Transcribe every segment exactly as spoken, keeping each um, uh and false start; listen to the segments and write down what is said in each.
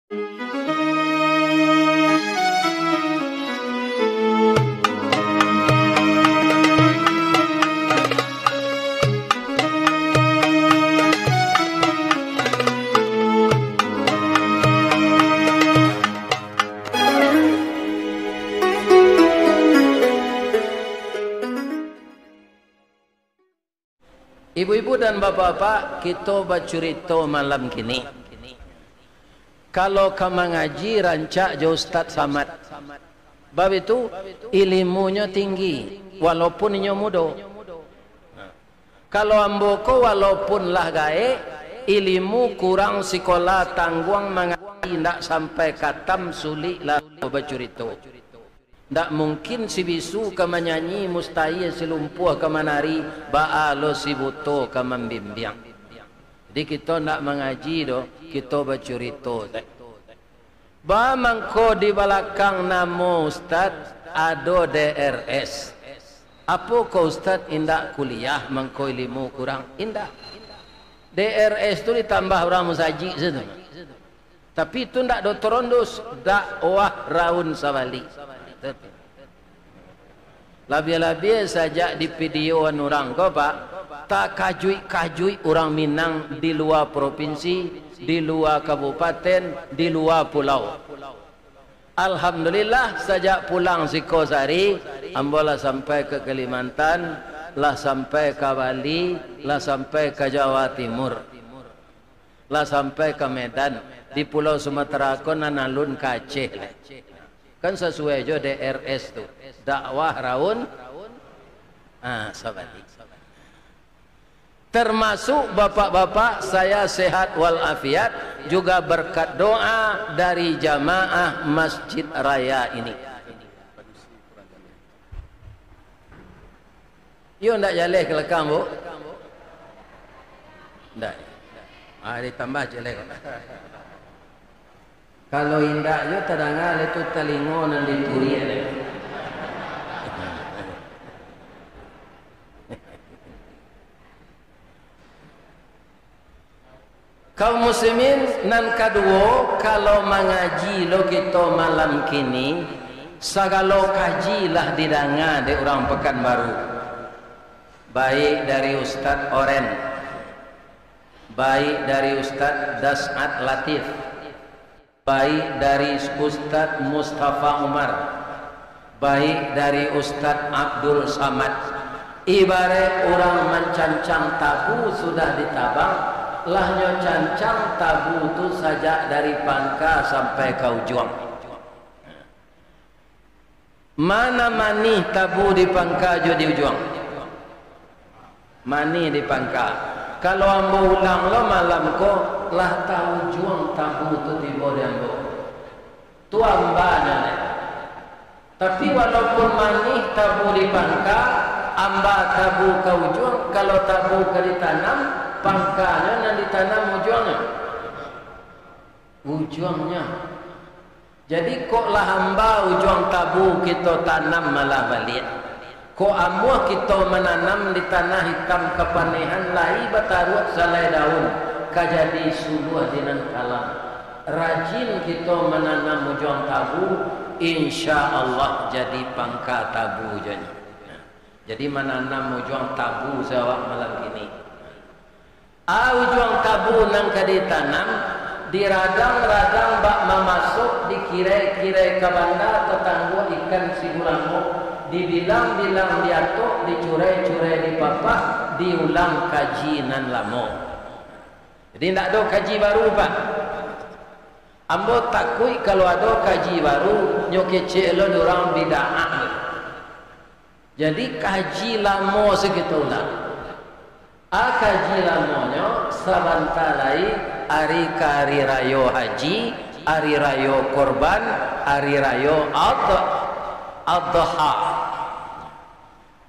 Ibu-ibu dan bapak-bapak, kito bacurito malam kini. Kalau ka mangaji, rancak jo Ustaz Samad. Bab itu, ilimunyo tinggi, walaupun inyo mudo. Kalau ambo ko, walaupun lah gaek, ilimu kurang sikola tangguang mangaji, indak sampai katam, sulik lah bacurito. Ndak mungkin si bisu ka manyanyi, mustahil si lumpuah ka manari, baa lo si buto ka mambimbiang. Jadi, kito ndak mangaji doh, kito bacurito se. Ba mangko di balakang namo Ustaz ado D R S. Apo ko Ustaz indak kuliah, mangko ilimu kurang? Indak. D R S tu ditambah urang musajik situ. Tapi itu ndak do tarondus, dakwah raun sabalik. Labiah-labiah sajak di videoan urang ko, Pak, takajuik-kajuik urang Minang di lua propinsi, di lua kabupaten, di lua pulau. Alhamdulillah, sajak pulang siko sari, ambo lah sampai ka Kalimantan, lah sampai ka Bali, lah sampai ka Jawa Timur. Lah sampai ka Medan, di Pulau Sumatera ko nan alun ka Aceh lai. Kan sasuai jo D R S tu, dakwah raun, ah, sabalik. Termasuk bapak-bapak, saya sehat walafiat, juga berkat doa dari jamaah Masjid Raya ini. Iyo ndak jaleh ka lakang, Bu? Ndak. Ah, ditambah jaleh. Kalau indak jo tadanga lai tu talingo nan dituriak lai. Kaum muslimin, nan kaduo, kalau mangaji lo kito malam kini, sagalo kaji lah didanga dek urang Pekanbaru, baik dari Ustaz Oren, baik dari Ustaz Das'at Latif, baik dari Ustaz Mustafa Umar, baik dari Ustaz Abdul Samad. Ibaraik urang mancancang tabu sudah ditabang, lah nyo cancang tabu tu sajak dari pangka sampai ka ujuang. Ma nan manih tabu di pangka jo di ujuang? Manih di pangka. Kalau ambo ulang lo malam ko, lah taujuang tabu tu tibo di ambo. Tu ambanyo nyo. Tapi walaupun manih tabu di pangka, amba tabu ka ujuang, kalau tabu ka ditanam, pangkanyo nan ditanam ujuangnyo. Ujuangnyo. Jadi, kok lah amba ujuang tabu kito tanam malah baliak. Kok amuah kito mananam di tanah itam kapanehan lai bataruak salai daun, ka jadi suluah di nan kalam. Rajin kito mananam ujuang tabu, insya Allah jadi pangka tabu juo nyo. Jadi, mananam ujuang tabu se awak malam kini. A, ujuang tabu nan ka ditanam, diradang-radang bak mamasak, dikirai-kirai ka banda, tatangguak ikan siguramo, dibilang-bilang diatok, dicurai-curai dipapah, diulang kaji nan lamo. Jadi, ndak ado kaji baru, Pak. Ambo takuik kalau ado kaji baru, nyo kecek lo di urang bidaah. Jadi, kaji lamo se kito ulang. A, kaji lamonyo, sabanta lai ari ka ari rayo haji, ari rayo korban, ari rayo Adh-, Adha.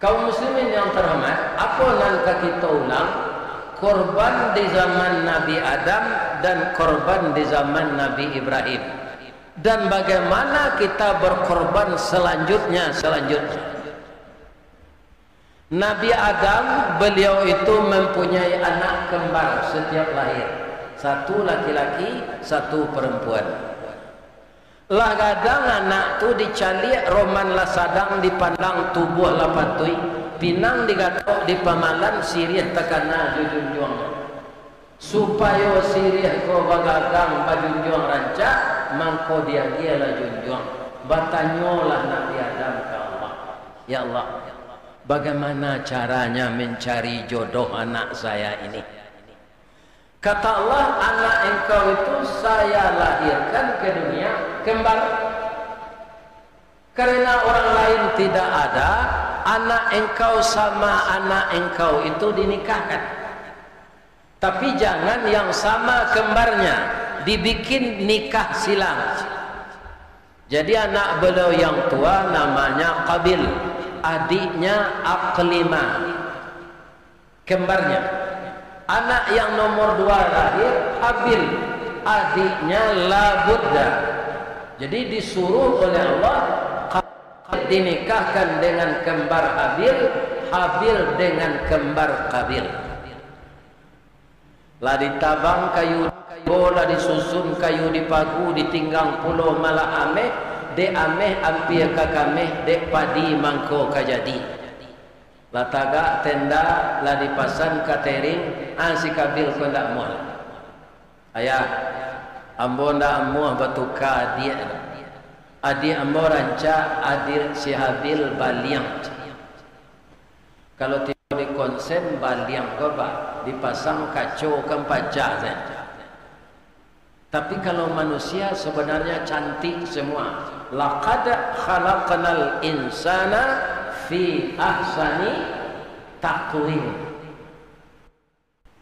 Kaum muslimin yang terhormat, apo nan ka kito ulang? Korban di zaman Nabi Adam dan korban di zaman Nabi Ibrahim. Dan bagaimana kita berkorban selanjutnya, selanjutnya? Nabi Adam, beliau itu mempunyai anak kembar setiap lahir. Satu laki-laki, satu perempuan. Lah gadang anak tu dicaliak, roman lah sadang dipandang, tubuah lah patuik, pinang digatok dipamalan, siriah takana jo junjuang. Supayo siriah ko bagagang bajunjuang rancak, mangko diagiahlah junjuang. Batanyolah Nabi Adam ka Allah, "Ya Allah, bagaimana caranya mencari jodoh anak saya ini?" Kata Allah, "Anak engkau itu saya lahirkan ke dunia kembar. Karena orang lain tidak ada, anak engkau sama anak engkau itu dinikahkan. Tapi jangan yang sama kembarnya, dibikin nikah silang." Jadi anak beliau yang tua namanya Qabil, adiknya Aklimah. Kembarnya. Anak yang nomor dua lahir, Habil, adiknya Labudda. Jadi disuruh oleh Allah, Qabil dinikahkan dengan kembar Habil, Habil dengan kembar Qabil. Lah ditabang kayu, lah disusun kayu di pagu, ditinggang pulo malah ameh, dek ameh ampia ka kameh, dek padi mangko ka jadi. Lah tagak tenda, lah dipasan katering, ah, si Kabil ko ndak muah. "Ayah, ambo ndak muah batuka adiak. Adiak ambo rancak, adiak si Habil baliang. Kalau tibo di konsen, baliang ko, Pak, dipasang kaco kan pacah sajo. Tapi kalau manusia sebenarnya cantik semua. Laqad khalaqnal insana fi ahsani taqwim."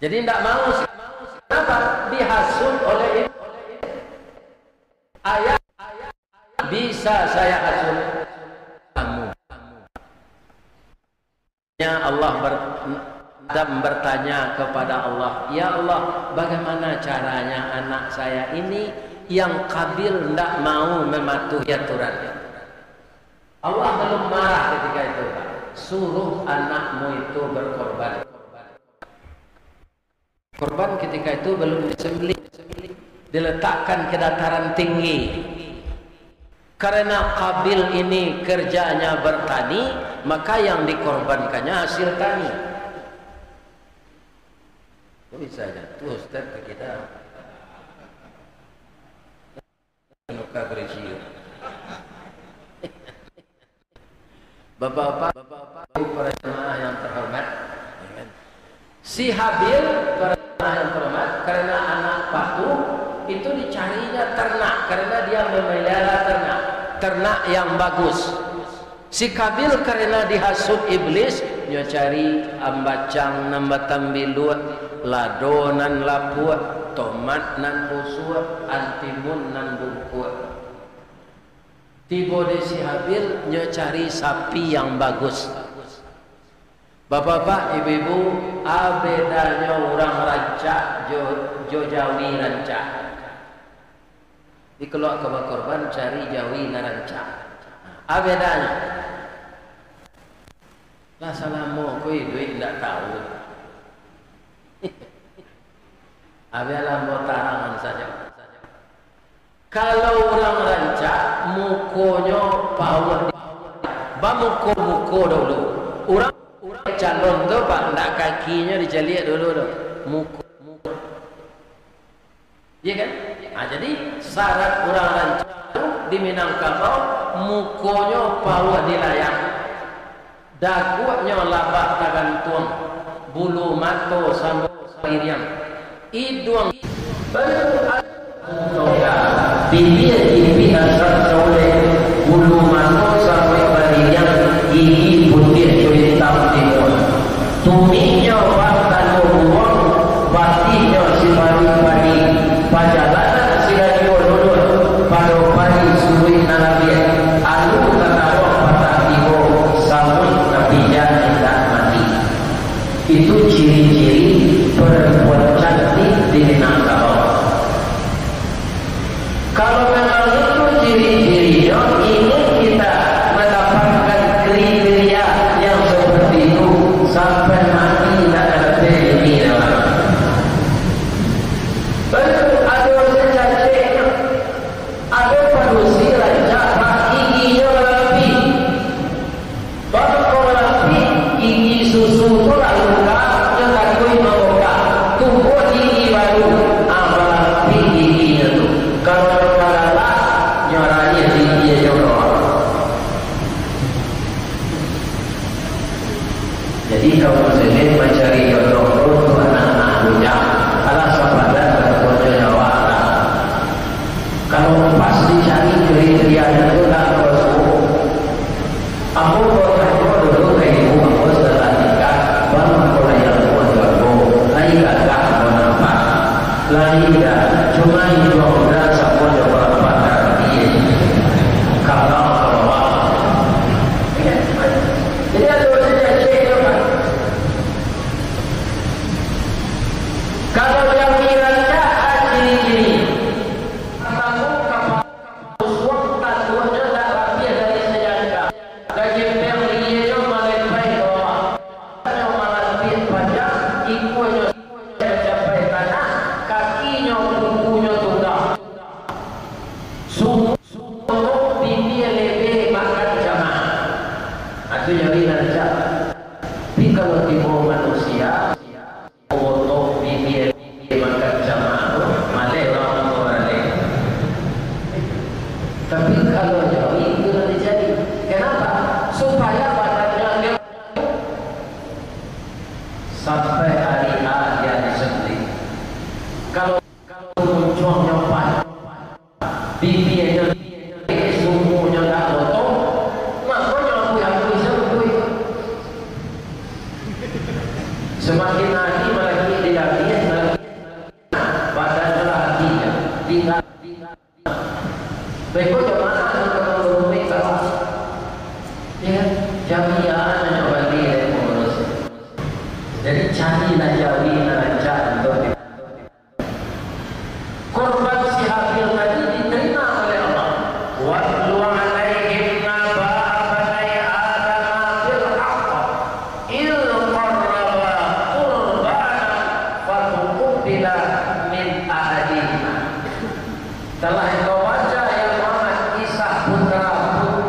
Jadi ndak mau si-, kenapa? Dihasut oleh ibu. "Ayah, bisa saya hasut kamu?" Ya Allah ber-, Adam bertanya kepada Allah, "Ya Allah, bagaimana caranya anak saya ini yang Qabil ndak mau mematuhi aturan?" Allah belum marah ketika itu, Pak. "Suruh anakmu itu berkorban." Korban ketika itu belum disembelih, diletakkan ke dataran tinggi. Karena Qabil ini kerjanya bertani, maka yang dikorbankannya hasil tani. Kok bisa jatuh, Ustaz, ke kita? Nuka berisi. Bapak-bapak, bapak-bapak, para jemaah yang terhormat, si Habil, para jemaah yang terhormat, karena anak patuh, itu dicarinya ternak, karena dia memelihara ternak, ternak yang bagus. Si Kabil karena dihasut iblis, nyo cari ambacang nan batambiluak, lado nan lapuak, tomat nan busuak, antimun nan bungkuak. Tibo di si Habil, nyo cari sapi yang bagus. Bapak-bapak, ibu-ibu, a bedanyo urang rancak jo, jo jawi rancak? Dikalo ka bakorban, cari jawi nan rancak. A bedanyo? Lah salamo ko iduik ndak tahu. A bialah ambo tarangan sajo. Kalau urang rancak, mukonyo pauah, bamuko-muko dulu. Urang, urang calon tu, Pak, ndak kakinyo dicaliak dulu tu. Muko, muko. Iya kan? Nah, jadi syarat urang rancak tu di Minangkabau, mukonyo pauah dilayang, daguaknyo labah tagantuang, bulu mato samo baririang, iduang, bibia tipih asam saulek, bulu mato sampai baririang, gigi putiah jo itam timuak. Tumiknyo batano buruang, batihnyo siparuik padi, pajalanan silajuah luluah, pado pari suruik nan labiah, alu tataruang patah tibo, samuik kapija indak mati. Itu ciri-ciri perempuan cantik di Minangkabau. Kalau memang itu ciri-cirinyo, ingin kita mendapatkan kriteria yang seperti itu, sampai mati indak ka dapek bini urang. Kalau pas dicari kriteria tu tak basuo. Ambo ko tanyo dulu ka ibu ambo setelah nikah, bang, ambo layang ko jago, lai gagah ambo nampak. Lai dah, cuma iduang udah samo jo balapah kaki. Kakak ka bawah. Jadi ado sajo cek tu kan. Kalau jami rancak, ciri-ciri. Tamu kapalo usuang, tanduaknyo tak rapiah dari sajangka. Gajempeng lienyo malepai ka bawah. Badanyo malapik panjang, ikonyo capai tanah, kakinyo kukunyo tunggang. Sumua bibia lebeh makan jamaah. Atu jari nan rancak. Tapi kalau tibo manusia, Oto bibia makan jamaah tu, maleh urang tu baralek. Tapi kalau jawi, itu nanti jadi. Kenapa? Supaya badannya dia sampai hari A dia disembelih. Kalau, kalau muncuangnyo pan, Bibia jo sumuanyo ndak gotong, makonyo ampui-ampui sajo ampui. Samakin ari malaki di langik, malaki, badan lah hati, tingga, tingga. Beko jamaah nan ka mambunuah kalah. Ya, jamiah nan bali dari pengurus. Jadi, carilah jawi nan rancak untuak Korban si Habil tadi diterima oleh Allah. "Watlu alaihim naba'a banai Adama bil haqq, idh qarraba qurbanan fatuqubila min ahadihima." Telah engkau baca, ya Muhammad, kisah putra put-,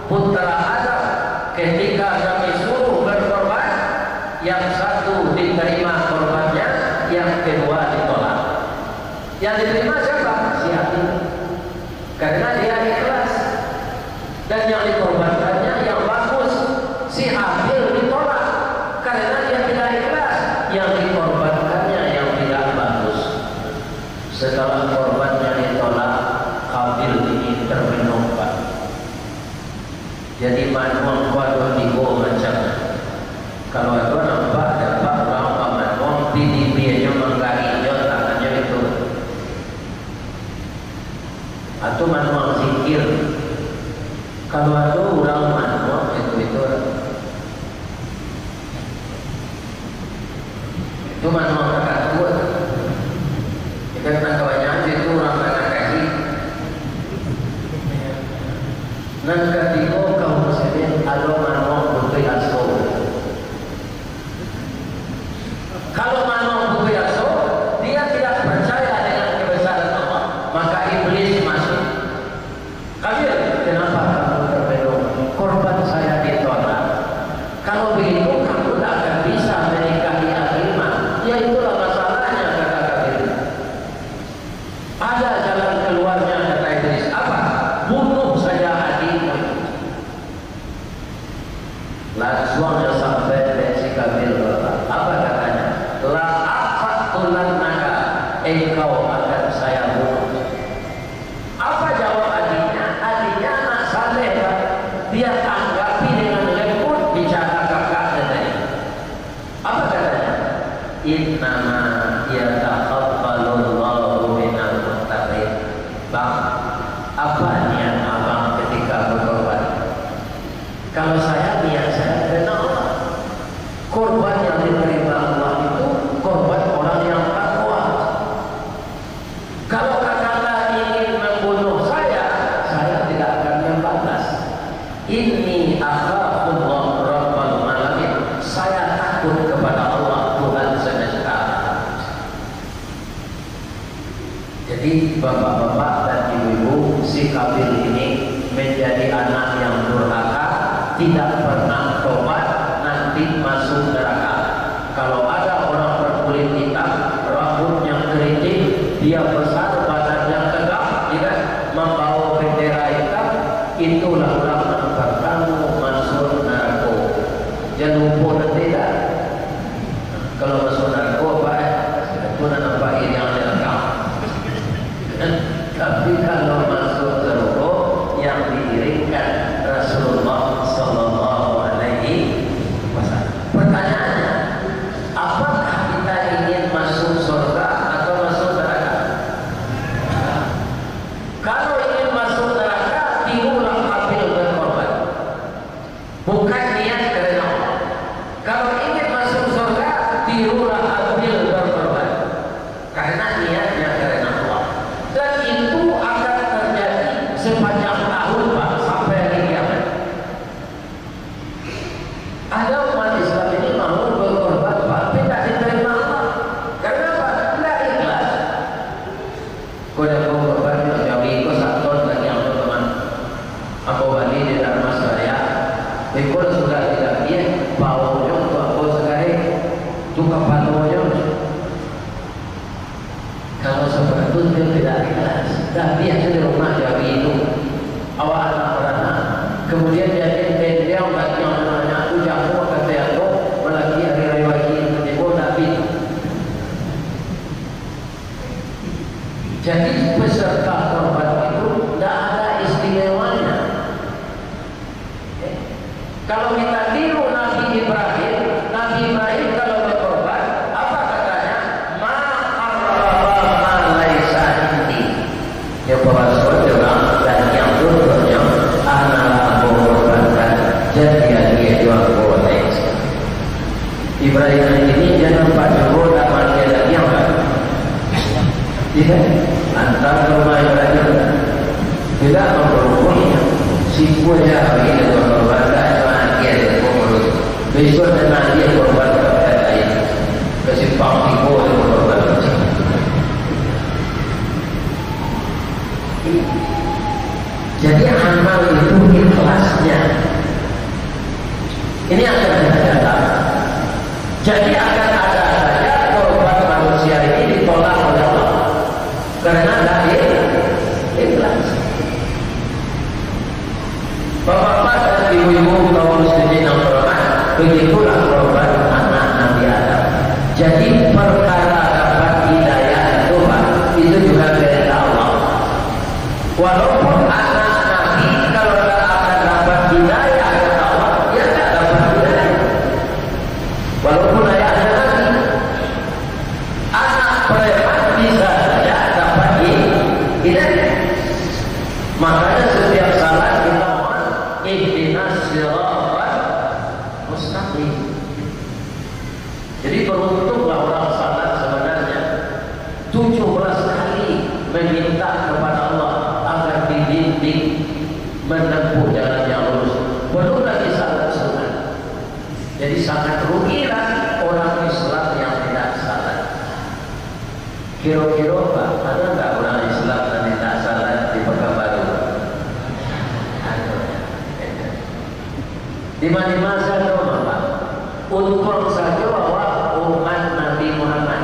putra Adam, ketika kami suruh berkorban, yang satu diterima korbannya, yang kedua ditolak. Yang diterima siapa? Si Habil. Karena dia ikhlas. Dan yang dikorbankannya yang bagus. Si Habil ditolak karena dia tidak ikhlas. Yang dikorbankannya yang tidak bagus. Setelah korbannya ditolak, Habil ini termenung, Pak. Jadi, manuang ko ado tigo macam. Kalau ado nampak, dapek urang bamanuang, bibia-bianyo manggarik jo tangannyo itu. Atau manuang zikir. Kalau ado urang manuang, itu, itu. Itu manuang takatuak. Kita tentang kawannya aja itu urang tanah kaji. Nan katigo, kaum muslimin, ado manuang putuih aso. Kalau manuang putuih aso, dia tidak percaya dengan kebesaran Allah, maka iblis masuk. Habil, kenapa kamu termenung? Korban saya ditolak. Kalau begitu, kamu tak akan bisa menikahi Akrimah. Ya, itulah masalahnya, kata Habil. Ada jalan keluarnya, kata Iblis. Apa? Bunuh saja adikmu. Lansuang nyo sampaian dek si Habil, Bapak. Apa katanya? "La aqtulannaka, engkau akan saya bunuh." Apa jawab adiknya? Adiknya anak saleh, Pak. Dia tanggapi dengan lembut bicara kakaknya tadi. Apa katanya? "Innama yataqabbalullahu minal muttaqin." Bang, apa niat abang ketika berkorban? Kalau saya, niat saya karena Allah. Korban yang diterima Allah itu korban orang yang takwa. Kalau kakak ingin membunuh saya, saya tidak akan membalas. "Inni akhafullah Rabbal Alamin." Saya takut kepada Allah, Tuhan semesta alam. Jadi, bapak-bapak dan ibu-ibu, si Habil ini menjadi anak yang durhaka, tidak pernah tobat, nanti masuk neraka. Kalau ada orang berkulit hitam, rambutnya keriting, dia besar, badannya tegap, ya kan, membawa bendera hitam, itulah orang yang pertama masuk neraka. Jangan lupa nanti dah. Kalau masuk narako, apa, eh? Itu nak nampak iriang di langkah. Tapi Kalau masuk sarugo yang diiringkan Rasulullah sallallahu alaihi wasallam. Pertanyaannya, apakah kita ingin masuk surga atau masuk neraka? Kalau ingin masuk neraka, tirulah Habil berkorban. Bukan niat karena Allah. Kalau ingin masuk surga, tirulah Habil berkorban. Karena niatnya karena Allah. Dan itu akan terjadi sepanjang tahun, Pak, sampai hari kiamat. Ada umat Islam ini mau berkorban, Pak, tapi tidak diterima Allah. Karena apa? Tidak ikhlas. Ko dek ambo korban, jawi ko saton daging ambo tu mah. Ambo bali di Darmasraya. Iko lah sudah didabiah, paonyo tu ambo sagare. Tu kapalonyo. Kalau seperti itu, dia tidak ikhlas. Dabiah tu di rumah jawi tu. Awak anak baranak. Kemudian dia ni tendiau daging anak tu jamu kata ambo, malaki hari raya haji, tibo dabiah tu. Jadi, peserta korban itu ndak ada istimewanya. Kalau kita tiru Nabi Ibrahim, Nabi Ibrahim kalau berkorban, apa katanya? "Ma qarraba ma laisa indi." Dia pemasukan orang dan yang tuturnya, "Anak ambo korbankan, jadi dia jual korban." Ibrahim ini dia nampak dulu dah mati lagi yang kan? Iya, antar ke rumah Ibrahim. Tidak memperumpuinya. Sipunya hari itu korban, tak cuma dia yang pengurus. Besok dan nanti korban ke lain. Ke simpang tiga korban. Jadi amal itu ikhlasnya. Ini akan kita catat. Jadi akan ada saja korban manusia ini ditolak oleh Allah. Karena tidak ikhlas. Bapak-bapak dan ibu-ibu kaum muslimin yang terhormat, begitulah korban anak Nabi Adam. Jadi perkara dapat hidayah itu, Pak, itu juga kehendak Allah. Walaupun anak Nabi, kalau tidak akan dapat hidayah, kata Allah, dia tidak dapat hidayah. Walaupun ayahnya Nabi, anak preman bisa saja dapat hi-, hidayah. Makanya setiap salat kita mohon, "Ihdinas siratal mustaqim." Jadi, beruntunglah orang salat sebenarnya tujuh belas kali meminta kepada Allah agar dibimbing menempuh jalan yang lurus. Belum lagi salat sunat. Jadi, sangat rugilah orang Islam yang tidak salat. Kiro-kiro, Pak, ada nggak orang Islam yang tidak salat di Pekanbaru? Ada. Di mana-mana saja, Bapak. Untuang saja awak umat Nabi Muhammad.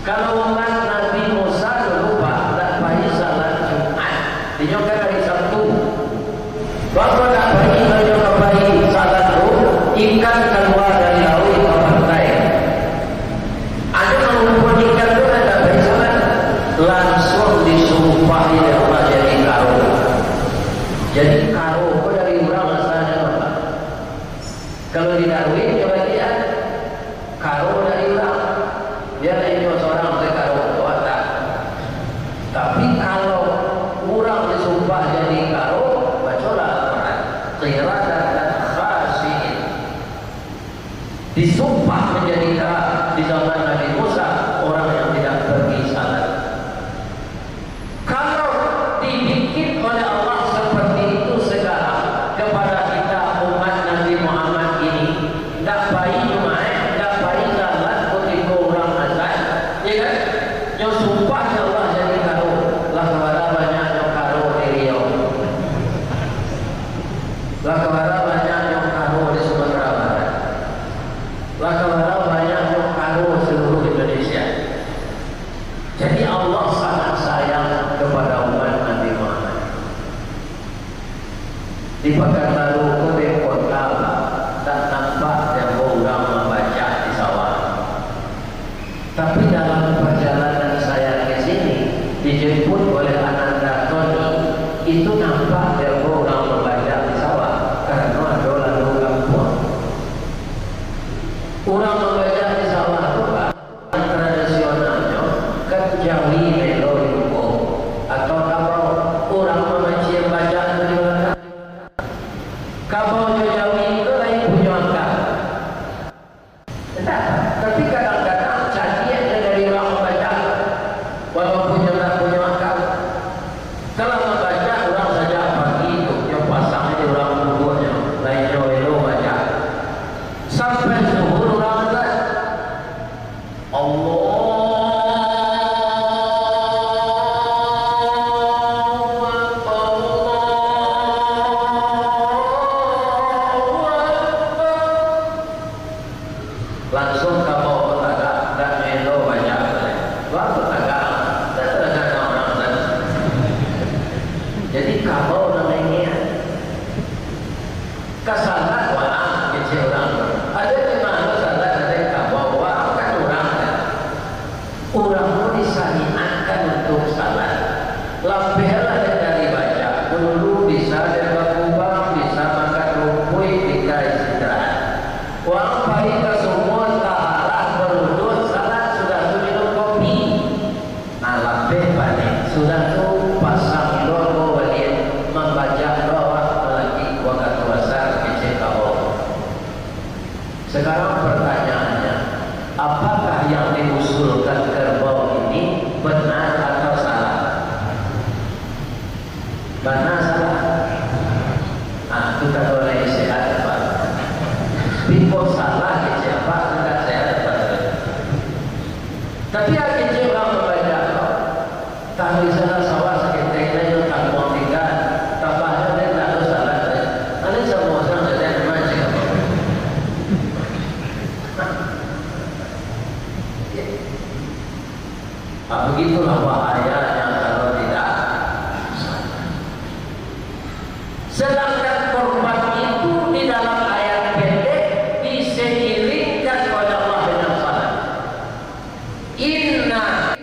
Kalau umat Nabi Musa dulu, Pak, tak pai salat Jumat. Inyo kan hari Sabtu. Waktu tak pai, inyo ka pai salat tu, ikan kalua dari lauik ka pantai. Ado nan umpuan ikan tu lah tak pai salat. Lansuang disumpah dek Allah jadi karo. Jadi karo ko dari urang asalnyo, Pak. Kalau di Darwin, coba lihat. Karo dari urang. Biar inyo sorang se karo, awak tak. Tapi kalau urang disumpah jadi karo, bacolah Al-Quran. Qiradatan khasi'in. Disumpah menjadi kara di zaman Nabi Musa, orang yang tidak pergi salat. Kalau dibikin oleh Allah seperti itu sekarang kepada kita umat Nabi Muhammad ini, ndak pai Jumaik, ndak pai salat kutiko urang azan, ya kan? Nyo sumpah nyo Allah jadi karo, lah kabara banyak nyo karo di Riau. Lah kabara banyak nyo karo di Sumatera Barat. Lah kabara banyak nyo karo seluruh Indonesia. Jadi Allah sangat sayang kepada umat Nabi Muhammad. Di Pakanbaru ko dek kota, Pak, tak nampak dek ambo urang mambacak di sawah. Tapi dalam perjalanan saya ke sini, dijemput oleh Ananda Tony, itu nampak tibo urang mambajak di sawah, karano ado lalu kampuang. Urang mambajak di sawah tu, Pak, tradisionalnyo kan jawi melo di muko, atau kabau. Urang mamanciang bajak tu di balakang. Kabau jo jawi tu lain punyo akal. Entah, tapi kadang-kadang cadiak dari urang mambajak, walaupun nyo ndak punyo akal. Kalau mambajak urang sajak pagi tu, nyo pasang di urang tubuahnyo, lain nyo elo bajak. Sampai zuhur urang azan. Allahu Akbar, Allahu Akbar. Langsuang kabau tu tagak, dak elo bajak tu lai. Baa tu tagak, dak tadanga urang azan. Jadi kabau nan mangecek. Ka salat waang, kecek urang. Ado di ma salat, ado di kabau, waang kan urang kan. Urang tu disariatkan untuak salat. Lapehlah dari bajak, dulu bisa den bakubang, bisa makan rumpuik, bisa istirahat. Waang pai ka sumua, taharah, baruduak, salat, sudah tu minum kopi. Nah, lapeh panek, sudah tu pasang ilo ko baliak, mambajak doa awak malaki wakatu asar kecek kabau. Sekarang pertanyaannya, apakah yang diusulkan kerbau ini benar atau salah? Bana salah? Ah, tu kato lai sehat, Pak. Biko salah kecek Apak, indak sehat, Pak. Tapi kecek urang mambajak, taruih salah sawah saketek, lain nyo tangguang tingga, tambah nyo den ndak ado salah, lain samo urang sajo mancing. Ah, begitulah bahayanya kalau tidak sadar. Sedangkan korban itu di dalam ayat pendek diseiringkan oleh Allah dengan salat. Inna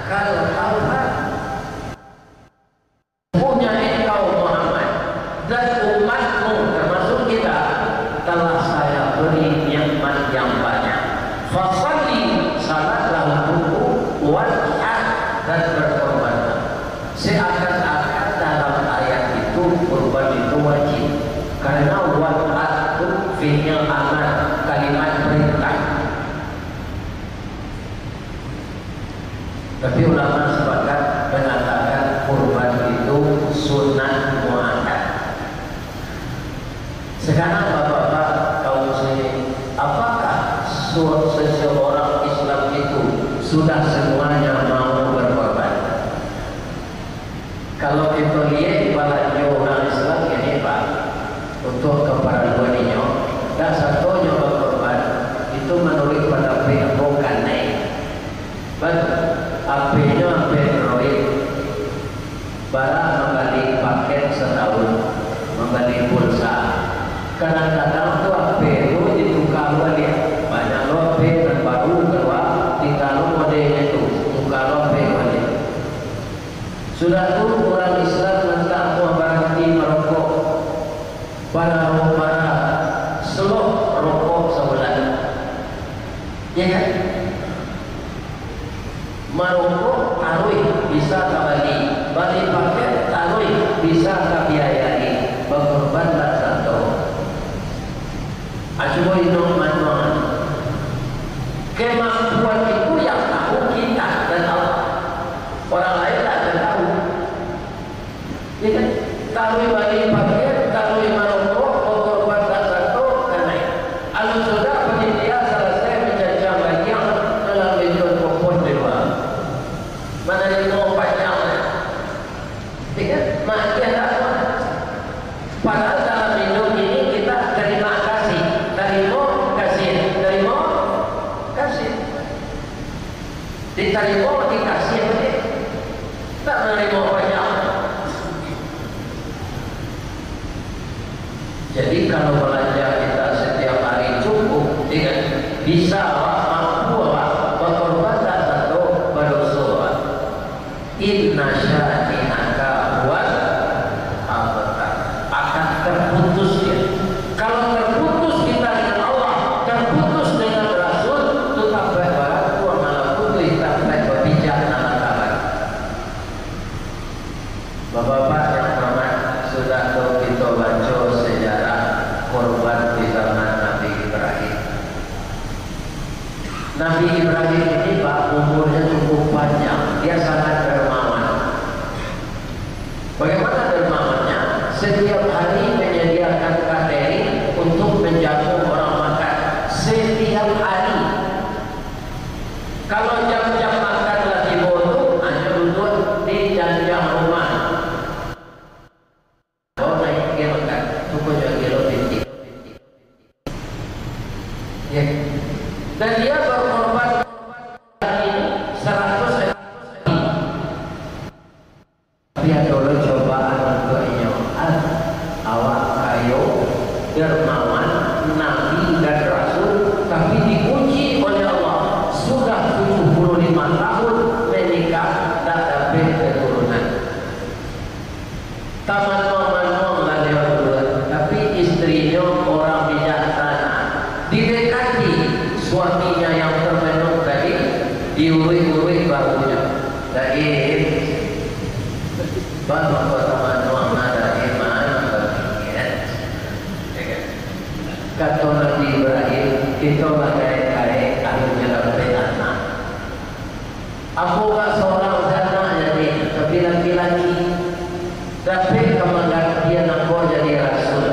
kal kautsar. Sungguhnya engkau, Muhammad, dan umatmu, termasuk kita, telah Saya beri nikmat yang banyak. Fashalli, salatlah untukku, wanhar, dan berkorbanlah. Seakan-akan dalam ayat itu kurban itu wajib. Karena wanhar itu fi'il amar, kalimat perintah. Tapi ulama sepakat mengatakan kurban itu sunnah muakkad. Sekarang, bapak-bapak, kaum muslimin, apakah su-, seseorang Islam itu sudah semuanya mau berkorban? Kalau kito liek balanjo urang Islam kini, Pak, untuak kaparaluan inyo, dak sato nyo bakorban, itu manuruik pandapek ambo kanai. Batua, HP-nyo HP Android, bara mambali paket satahun, mambali pulsa. Kadang-kadang tu HP tu dituka baliak, banyak lo HP nan baru kalua, tingga lo modelnyo tu, tuka lo HP baliak. Sudah tu, urang Islam nan tamuah baranti marokok, bara, bara slot rokok sabulan. Ya kan? Marokok taruih bisa ka bali, bali paket taruih bisa ka biayai, bakorban dak sato. Ah, cubo inok manuang. Kemampuan itu yang tahu kita dan Allah. Orang lain tak akan tahu. Ya kan? Taruih bali paket, taruih marokok, bakorban dak sato, kanai. Alun sudah panitia salasai mancancang baliang dalam bituan kopon di lua. Manarimo panjang. Ingat, makin dakwah. Padahal dalam hidup ini kita terima kasih, terima kasih, terima kasih. Diterima, dikasih balik. Tak menerima banyak. Jadi, kalau balanja kita satiap hari cukup, ingat, bisa awak, mampu awak, bakorban dak sato, badoso awak. Inna syani'aka huwal abtar. Akan terputus dia. Kalau terputus kita dengan Allah, terputus dengan Rasul, tu tampek barakuang malam putuih, tampek bapijak dalam kamar. Bapak-bapak yang hormat, sudah tu kita baca sejarah korban di zaman Nabi Ibrahim. Nabi Ibrahim ini, Pak, umurnya cukup panjang. Dia sangat dermawan. Bagaimana dermawannya? Setiap hari menyediakan katering untuk menjamu orang makan. Setiap hari. Kalau jam-jam makan lah tibo tu, hanyo duduak di janjang rumah. Baru naik ka makan, tu ko jo gelo pintik. Ya. Dan dia berkorban seratus ekor. Tapi ado lo cobaan untuak inyo. Ah, awak kayo, dermawan, nabi dan rasul, tapi diuji oleh Allah. Sudah tujuh puluh lima tahun menikah, tak dapek keturunan. Tamanuang-manuang lah dia berdua, tapi istrinyo orang bijaksana. Didekati suaminya yang termenung tadi, diuruik-uruik bahunyo. Daim, baa mangko tamanuang nah, Daim, ah, bapikir. Ya kan? Kato Nabi Ibrahim, kito lah gaek-gaek, akhirnyo dapek anak. Ambo ka sorang sanak jadi, tapi laki-laki. Dapek ka manggantian ambo jadi rasul.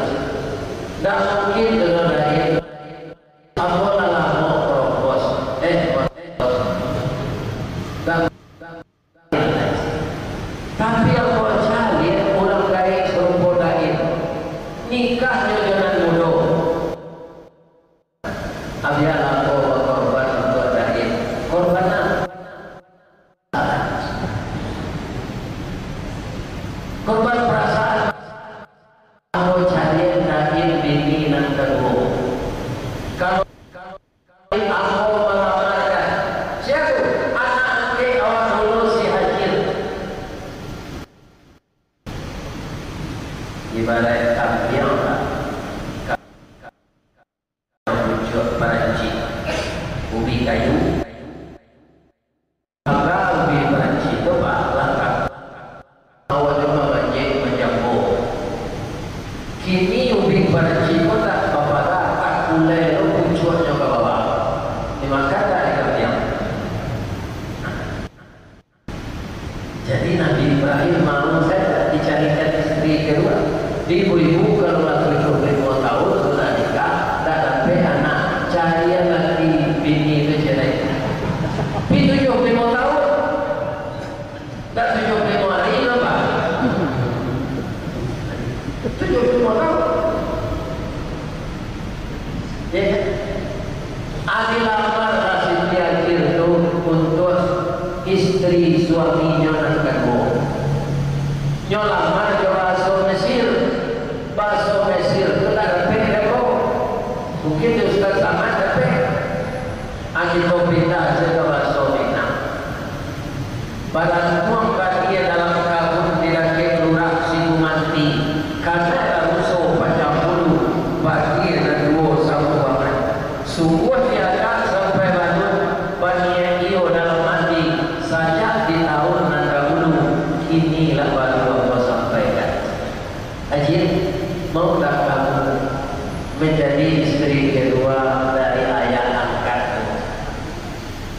Ndak mungkin doh, Daim. Ambo lah lamo korobos. Eh, korobos. Ndak mungkin. Tapi ambo caliak urang gaek sarupo Daim. Nikahnyo jo nan mudo. Abiahlah ambo bakorban untuak Daim. Korban nan, korban parasaan. Ambo caliak Daim bini nan kaduo. Kalau, kalau ambo malamarkan, sia tu? Anak angkek awak dulu, si Hajir. Ibaraik kambiang lah. Pucuak paranci, ubi kayu. Mangga ubi paranci tu, Pak, langkah. Awak tu mamanjek, manjambo. Kini ubi paranci tu tak baparak, tak kulai lo pucuaknyo ka bawah. Dimakan tak dek kambiang? Jadi Nabi Ibrahim mau sajo dicarikan istri kedua. Ibu-ibu, kalau lah tujuah puluah limo tahun sudah nikah, tak dapek anak, carian laki bini tu carian. Pi tujuah puluah limo tahun, tak tujuah puluah limo hari lah, Pak. Tujuah puluah limo tahun. Ya kan? Dilamar lah Siti Hajir tu untuak istri suaminyo nan kaduo. Nyo lamar jo bahaso Mesir. Bahaso Mesir tu tak dapek dek ambo. Mungkin di Ustaz Samad dapek. Ah, kito pindah sajo ka bahaso Minang. Balantuang batie dalam kabun di dakek Lurak Sibumanti. Karano lah ruso pacah bulu, batie nan duo sabuangan. Sungguah diagak sampai baluik, baniaik iyo dalam ati, sajak di taun nan dahulu, kini lah baru ambo sampaikan. Hajir, mau tak kamu menjadi istri kedua dari ayah angkatmu?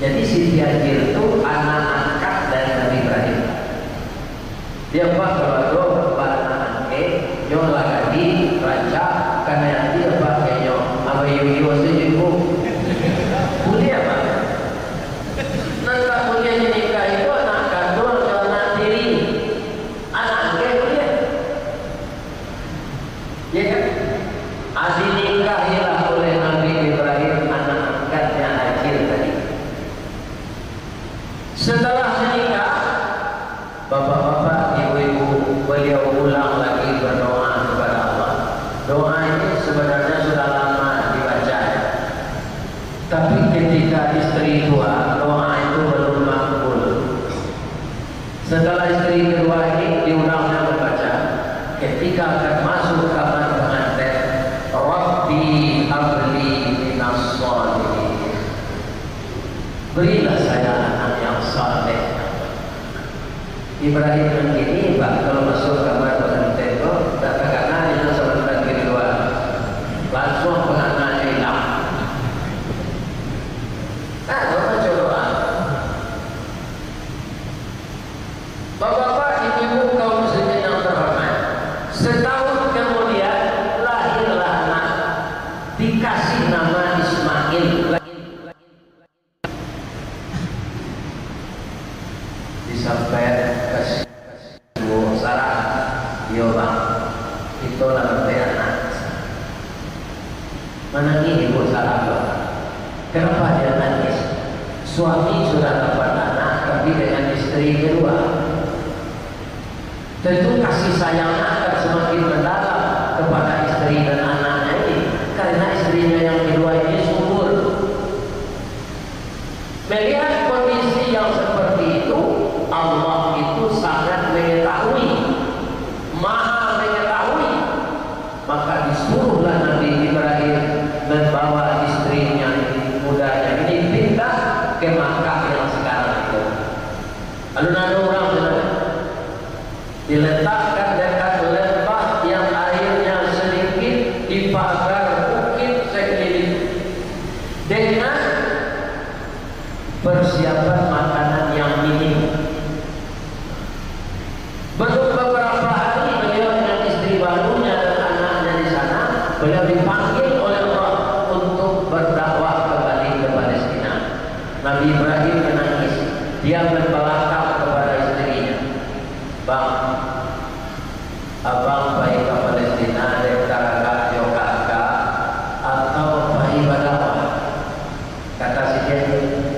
Jadi Siti Hajir tu anak angkat dari Nabi Ibrahim. Dia pas kaluarga baanak angkek, nyo lah gadih, rancak, kanai ati apak kek nyo, abai iyo-iyo sajo ibu. Buliah, Pak? Nan tak buliah dinikah itu anak kanduang jo anak tiri. Anak angkek buliah. Ya kan? Ah, dinikahilah oleh Nabi Ibrahim anak angkatnya Hajir tadi. Setelah menikah, bapak-bapak, ibu-ibu, Setelah isteri kedua ini diundangnya membaca, ketika akan masuk kamar pengantin, "Rabbi habli minas shalihin." Berilah saya anak yang saleh. Ibrahim nan kini, Pak, kalau masuk kamar pengantin ko, dak takana inyo samantan kedua. Lansuang penganaknyo ilang. Nah, baco doa. Bapak-bapak, ibu-ibu, kaum muslimin yang terhormat, setahun kemudian lahirlah anak, dikasih nama Ismail. Disampaian ka si Sarah, "Iyo, Bang, kito lah dapek anak." Manangih ibu Sarah tu. Kenapa dia nangis? Suami sudah dapat anak, tapi dengan isteri kedua. Tentu kasih sayangnya akan semakin mendalam kepada isteri dan anaknya ini, karena istrinya yang kedua ini subur. Melihat kondisi yang seperti itu, Allah itu sangat mengetahui, maha mengetahui. Maka disuruhlah Nabi Ibrahim membawa istrinya, mudanya ini pindah ke Makkah yang sekarang itu. Alun ado urang sinan. Diletakkan dekat lembah yang airnya sedikit, dipagar bukit sekeliling dengan persiapan makanan yang minim. Belum beberapa hari beliau dengan isteri barunya dan anaknya di sana, beliau dipanggil oleh Allah untuk berdakwah kembali ke Palestina. Nabi Ibrahim menangis, dia berbelakang kepada istrinya, "Bang, abang pai ka Palestina dek taragak jo kakak, atau pai badakwah?" Kata si Jen,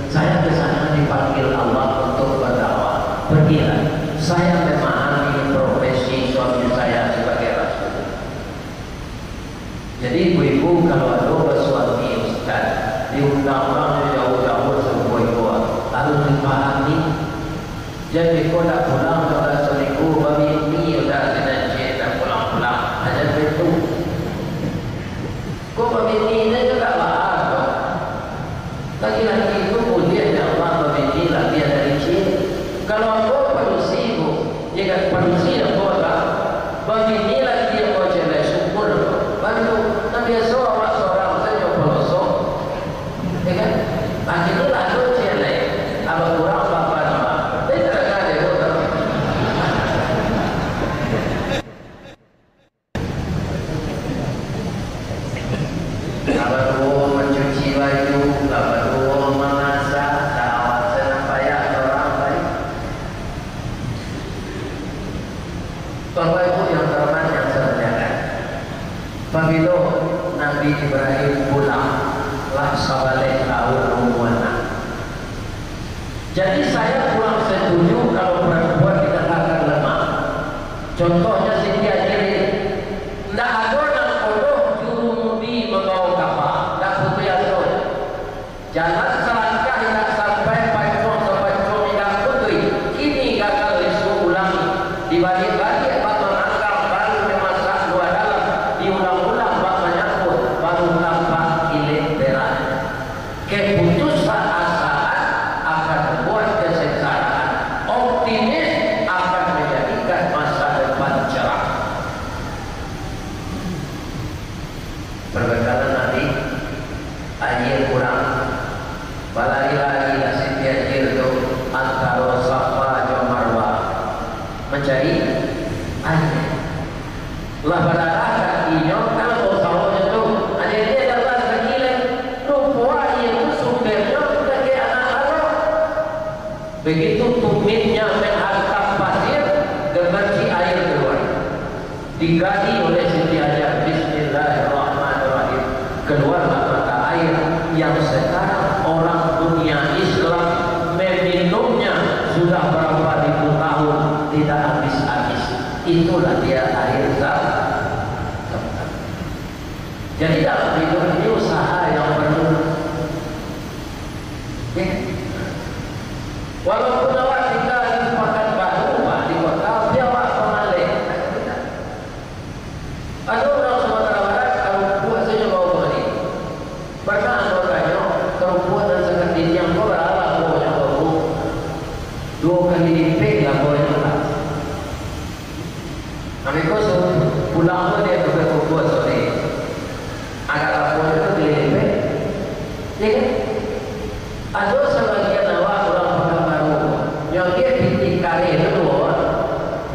"Saya ke sana dipanggil Allah untuk berdakwah. Pergilah, saya memahami profesi suami saya sebagai rasul." Jadi, ibu-ibu, kalau ado basuami ustaz, diundang urang jauah-jauah sarupo iko, harus dipahami. Jan iko ndak pulang, ndak saminggu, babini udah sinan ciek, ndak pulang-pulang. Aja itu. Ko babini ni juga lah, laki-laki itu mulia di Allah, babini labiah dari ciek. Kalau ambo padusi, Bu, ya kan, padusi ambo lah, babini labiah ambo ciek, syukur ambo. Bantu, nah, biaso awak sorang sajo poloso, ya kan? Akhirnyo lah ado ciek, abah kurang bapa nama. Tapi terang aja, Bu. Lah baduo mancuci baju, lah baduo mamasak, lah awak se nan payah sorang lai. Bapak Ibu yang terhormat, yang saya muliakan, pabilo Nabi Ibrahim pulang, lah sabaleh taun umuanyo. Jadi, saya kurang setuju kalau perempuan dikatakan lemah. Contohnya Siti Hajar ini. Ndak ado nan kodoh jurumudi mambawa kapa, ndak putuih aso. Jalan salangkah indak sampai, pacuang sapacuang indak putuih. Kini gagal disuruah ulangi. Dibaliak-baliak bak mangangkang, baru dimasak lua dalam, diulang-ulang bak manyambuik, baru tampak kilek perak. Keputusasaan akan membuat kesengsaraan. Optimis akan menjadikan masa depan cerah. Perbekalan Nabi, aia kurang. Balari-larilah Siti Hajar tu antaro Safa jo Marwah mancari aia. Lah badarah kakinyo, kalau usahonyo tu, adia-adia dalam sakilek, rupo aia tu sumbangnyo dari anak lalok. Begitu tumitnya menghantam pasir, gemercik air keluar. Digali oleh Siti Hajar, bismillahirrahmanirrahim. Keluarlah mata air yang sekarang orang dunia Islam meminumnya sudah berapa ribu tahun tidak habis-habis. Itulah dia air Zam-, Zamzam. Jadi, dalam hidup ini usaha yang perlu. Ya. Walaupun awak tinggal di Pakanbaru,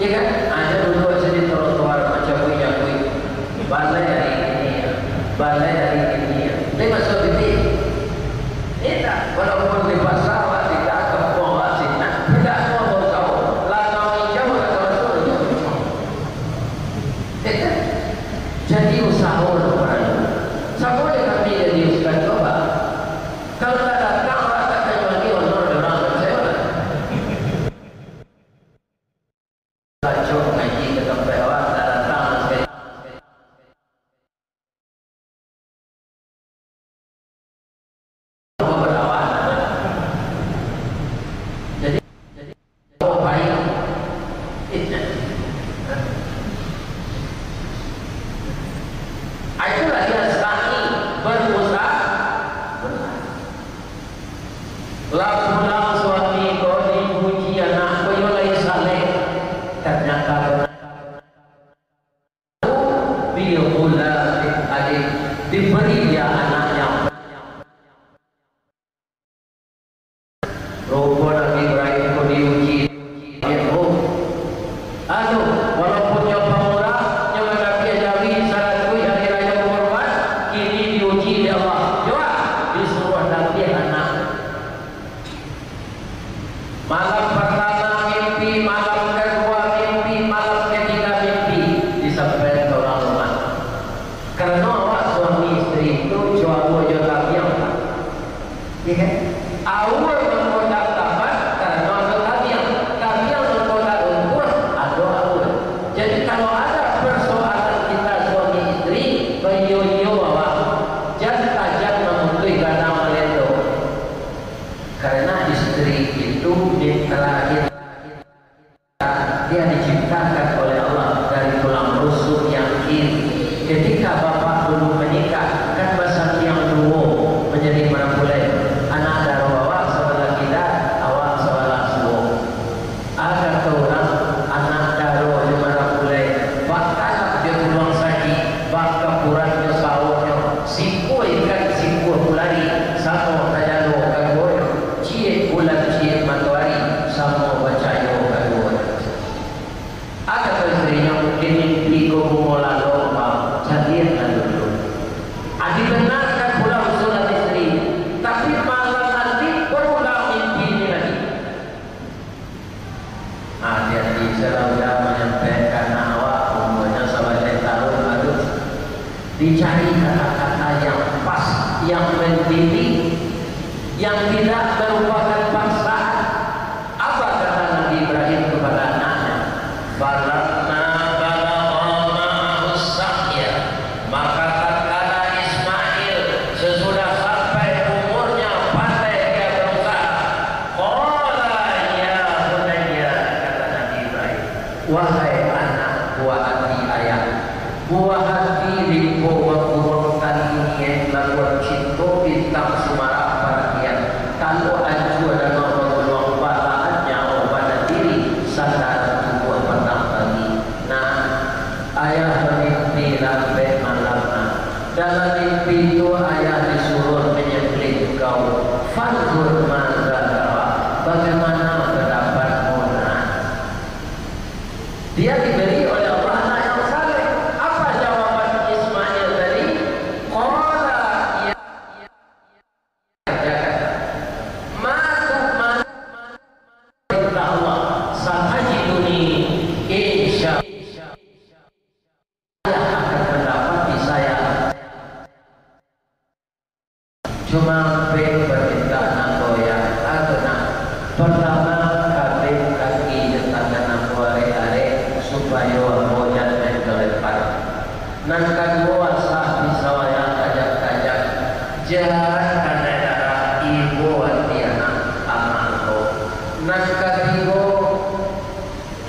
Iya kan? Ado dulu aja di trotoar, macabuik-cabuik. Balai ari kini, balai ari kini. Tapi masuak pitih. Indak, walaupun di pasa awak indak, kampuang awak sinan, indak mau bau sawo. Langau ijau lah ka masuak ijau. Iya kan? Jadi usaho lah paralu. Samo jo kami jadi ustaz tu, Pak. Kalau tak datang, awak tak tanya lagi honor dek urang, percayolah. Kacau ngaji ka tampek awak, tak datang sakali. Jadi, jadi, oh, baik. Itulah dia sa'i berusaha. Lah pulang suami ko dipuji anak ko, yo lai saleh. Ternyata benar. Bi ghulamin alim, diberi dia anak yang Rupo Nabi Ibrahim ko diuji, oh. Anu, walaupun nyo pamurah, nyo manapiah jawi saratuih hari rayo kurban, kini diuji dek Allah. Jawab, disuruah napiah anak. Malam partamo mimpi, malam kaduo mimpi, malam katigo mimpi, disampaian ka urang rumah. Karano awak suami istri tu jo awo jo tabiang, Pak. Iya kan? Awo mangko tak tabat, karano ado tabiang. Tabiang mangko tak lumpuah, ado awo. Jadi, kalau ada persoalan kita suami istri, baiyo-iyo awak. Jan tajam mamutuih gadang malendo. Karena istri itu mitra kita. Dia diciptakan oleh Allah dari tulang rusuk yang kiri. Ketika bapak dulu menikah, kan basambiang duo manjadi marapulai. Anak daro awak sabalah kida, awak sabalah suok. Ado kato urang, anak daro jo marapulai, bakalak jo tuluang sakik, bakapuran jo sawoknyo, sikua ikan, sikua kulari, samo tajalo kaduonyo, ciek bulan, ciek matoari, samo bacayo kaduonyo. Ado ka istrinyo, mungkin mimpi ko bungo lalo, Bang, caliaklah dulu. Ah, dibenarkan pulo usulan istri, tapi malam nanti berulang mimpi ni lagi. Hati-hati, salah udah manyampaikan awak, umurnyo sabaleh taun baru. Dicari kata-kata yang pas, yang mendidik, yang tidak merupakan paksaan. Apa kata Nabi Ibrahim kepada anaknya? "Falamma balagha ma'ahus sa'ya," maka tatkala Ismail sesudah sampai umurnya pandai dia berusaha, qala ya bunayya, kata Nabi Ibrahim, "Wahai anak buah hati ayah, buah hati limpo baguruang tali niaik labuah cinto bintang sumarak paratian, talok ancua danau baguluang balahan nyawo badan diri sandaran tubuah patang pagi." Nah, ayah bamimpi lah ampek malam nah. Dalam mimpi tu ayah disuruah manyambelih kau. Fanzur madza tara. Bagaimana pendapatmu nak? Dia diberi oleh Allah anak yang saleh. Apa jawaban Ismail tadi? Qala ya, kerjakan. Ma tu, ma, perintah Allah. Satajiduni insya Allah akan mendapati saya. Cuma ampek parintah nan goyah, ado nak. Partamo, kabek kaki jo tangan ambo arek-arek, supayo ambo jan main galepar. Nan kaduo, asah pisau ayah tajak-tajak, jan kanai darah, ibo ati anak amak ambo. Nan katigo,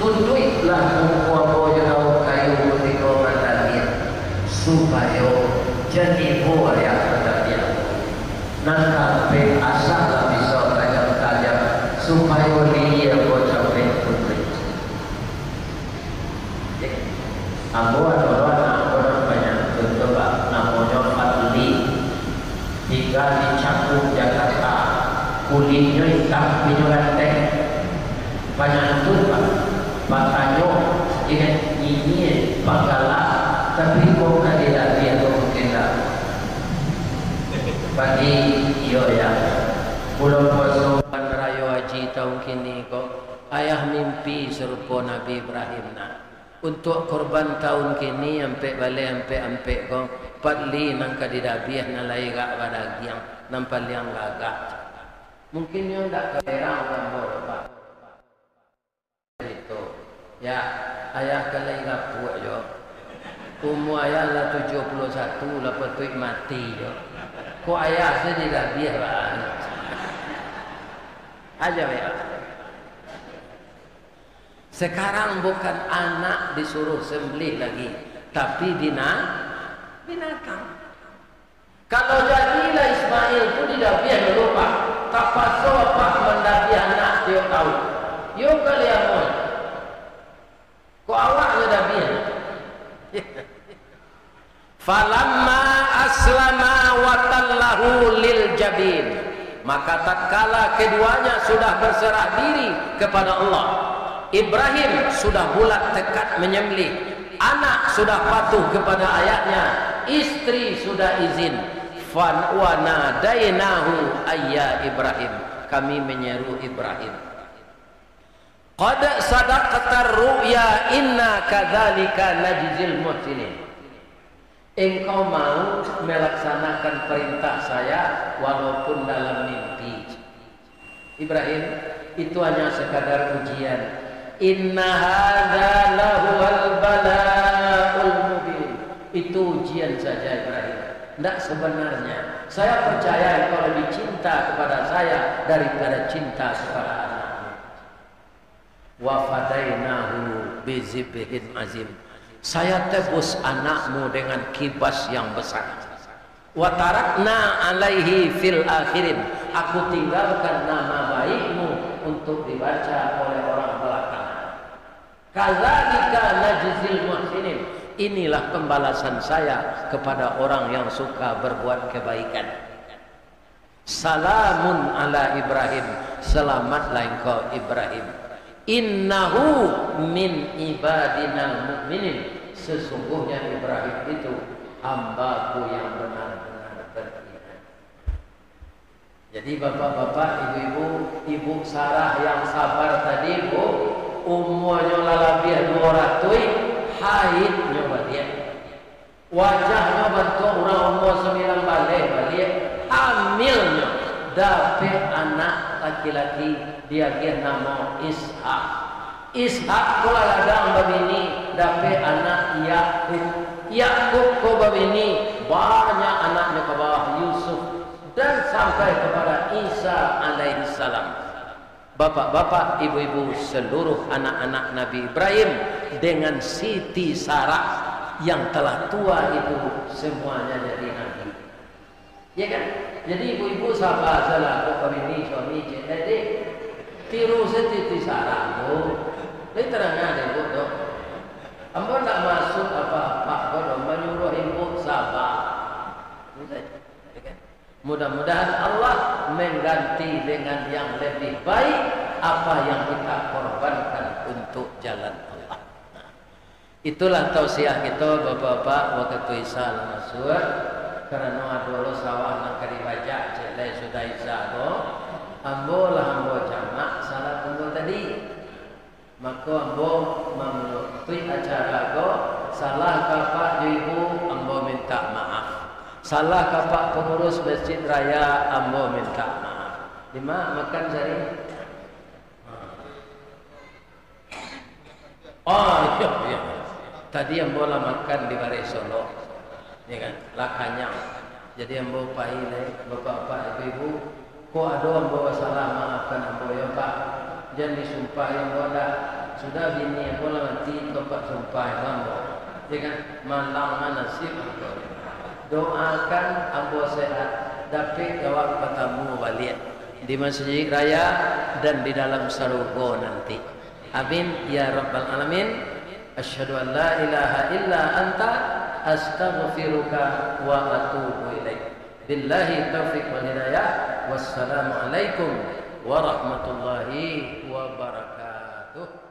tutuiklah muko ambo jo daun kayu kutiko mandaliak, supayo jan ibo ayah mandaliak. Nan kaampek, asahlah pisau tajam-tajam, supayo lihia ambo capek putuih. Eh, ambo ado lo anak ambo nan panyantun tu, Pak, namonyo Fadli. Tingga di Cakung, Jakarta. Kulihnyo itam, pinyo ganteng. Panyantun, Pak. Batanyo, Pi sarupo Nabi Ibrahim nak. Untuak korban taun kini, ampek baleh ampek-ampek ko, patli nan ka didabiah nan lai agak badagiang, nan paliang gagah. Mungkin nyo ndak kaberang gambar, Pak. Itu. Ya, ayah kan lai gapuak jo. Umua ayah lah tujuah puluah satu, lah patuik mati jo. Kok ayah se didabiah, Pak? Aja, ya. Sekarang bukan anak disuruh sembelih lagi, tapi bina-, binatang. Kalau jadilah Ismail tu didabiah dulu, Pak, tapaso Apak mandabiah anak tiok taun. Yo kali amuah. Kok awak nyo dabiah? Falamma aslama wa tallahu lil jabin. Maka tatkala keduanya sudah berserah diri kepada Allah, Ibrahim sudah bulat tekad menyembelih, anak sudah patuh kepada ayahnya, istri sudah izin. Fan-, wa nadainahu ayya Ibrahim, kami menyeru Ibrahim. Qad sadaqta ru'ya inna kadzalika najzil muhsinin. Engkau mau melaksanakan perintah saya walaupun dalam mimpi. Ibrahim, itu hanya sekadar ujian. Inna hadza lahuwal bala'ul mubin. Itu ujian saja, Ibrahim. Ndak sebenarnya. Saya percaya engkau lebih cinta kepada saya daripada cinta kepada anakmu. Wa fadainahu bizibhin azim. Saya tebus anakmu dengan kibas yang besar. Wa tarakna alaihi fil akhirin. Aku tinggalkan nama baikmu untuk dibaca oleh orang belakangan. Kadzalika najzil muhsinin. Inilah pembalasan saya kepada orang yang suka berbuat kebaikan. Salamun ala Ibrahim, selamatlah engkau Ibrahim. Innahu min ibadinal mu'minin, sesungguhnya Ibrahim itu hamba-Ku yang benar-benar beriman. Jadi bapak-bapak, ibu-ibu, ibu Sarah yang sabar tadi, Bu, umuanyo lah labiah duo ratuih, haidnyo baliak. Wajahnyo bantuak urang umua sambilan baleh baliak, hamilnyo, dapek anak laki-laki, diagiah namo Ishak. Ishak ko lah gadang babini, dapek anak Yakub. Yakub ko babini, banyak anaknyo ka bawah, Yusuf, dan sampai kepada Isa alaihissalam. Bapak-bapak, ibu-ibu, seluruh anak-anak Nabi Ibrahim dengan Siti Sarah yang telah tua itu, semuanya jadi nabi. Ya kan? Jadi ibu-ibu sabar sajolah, kok babini suami cek tadi. Tiru Siti Sarah tu. Lai tarang dek ibu tu. Ambo ndak maksud apa-apa ko doh, manyuruah ibu sabar. Itu saja. Ya kan? Mudah-mudahan Allah mengganti dengan yang lebih baik apa yang kita korbankan untuk jalan Allah. Itulah tausiah kito, Bapak-bapak, wakatu Isya lah masuak, karano ado lo sawah nan ka dibajak, cek lai sudah Isya ko, ambo lah ambo jamak salat ambo tadi. Mako ambo mamutuih acara ko, salah ka apak jo ibu, ambo mintak maaf. Salah ka apak pangurus Masjid Raya, ambo mintak maaf. Dima makan sari? Oh, iyo, iyo. Tadi ambo lah makan di Bareh Solok. Ya kan? Lah kanyang. Jadi ambo pai lai, bapak-bapak, ibu-ibu, kok ado ambo basalah, maafkan ambo yo, Pak. Jan disumpahi ambo dah. Sudah bini ambo lah mati, topak sumpah jo ambo. Ya kan? Malang nasib ambo. Doakan ambo sehat, dapek awak batamu baliak di Masjid Raya dan di dalam sarugo nanti. Amin ya rabbal alamin. Asyhadu an la ilaha illa anta, astaghfiruka wa atubu ilaik. Billahi taufiq wal hidayah. Wassalamualaikum warahmatullahi wabarakatuh.